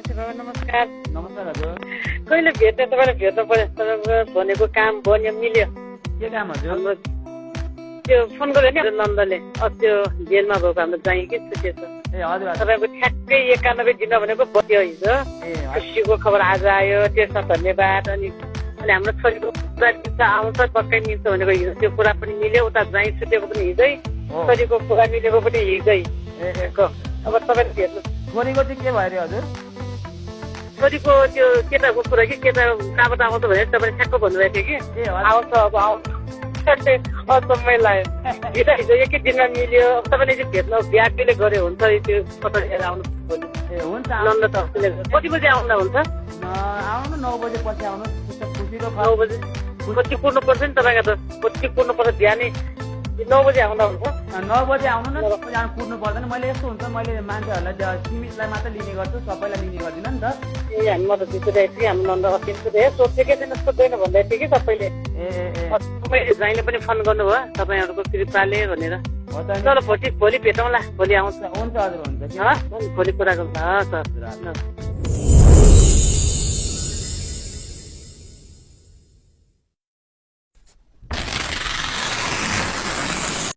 नमस्कार। नमस्कार हजुर। कहिले भेट्ने तपाईँले भेट्नु पर्यो, तपाईँको भनेको काम बन्यो मिल्यो। के काम हजुर? हाम्रो त्यो फोन गर्यो नि नन्दले, त्यो जेलमा भएको हाम्रो चाहिँ के छुटेछ। ए हजुर हजुर। तपाईँको ठ्याक्कै 91 दिन भनेको बत्यो हिजो। खुसीको खबर आज आयो, त्यसमा धन्यवाद। अनि हाम्रो छोरीको कुरा मिल्छ, आउँछ पक्कै मिल्छ भनेको हिजो त्यो कुरा पनि मिल्यो। उता चाहिँ छुटेको पनि हिजै, छोरीको कुरा मिलेको पनि हिजै। अब तपाईँले भेट्नु छोरीको चाहिँ के भयो अरे हजुर? छोरीको त्यो केटाको कुरा कि केटा कहाँबाट आउँछ भनेर तपाईँले ठ्याक्क भन्नुभएको थियो कि आउँछ अब आउँछ समय लाग्यो। हिजो हिजो एकै दिनमा मिल्यो। तपाईँले चाहिँ भेट्नु बिहाले गऱ्यो हुन्छ त्यो कता लिएर आउनु। ए हुन्छ नन्द त कति बजी आउँदा हुन्छ? आउनु 9 बजे पछि आउनु। खुसीको 9 बजी कति कुर्नु पर्छ नि तपाईँको त, कति कुर्नु पर्छ ध्यानै। 9 बजी आउँदा हुन्छ? 9 बजे आउनु न, कुर्नु पर्दैन। मैले यस्तो हुन्छ, मैले मान्छेहरूलाई सीमितलाई मात्रै लिने गर्छु, सबैलाई लिने गर्दिनँ नि त। ए हामी म त जित्दैछु कि हाम्रो नन्द अस्ति सोधेकै थिएन, सोध्दैन भन्दै थियो कि सबैले। तपाईँले जहिले पनि फोन गर्नुभयो तपाईँहरूको कृपाले भनेर। चलो भोलि भेटौँला, भोलि आउँछ। हुन्छ हजुर हुन्छ। भोलि कुरा गर्नु।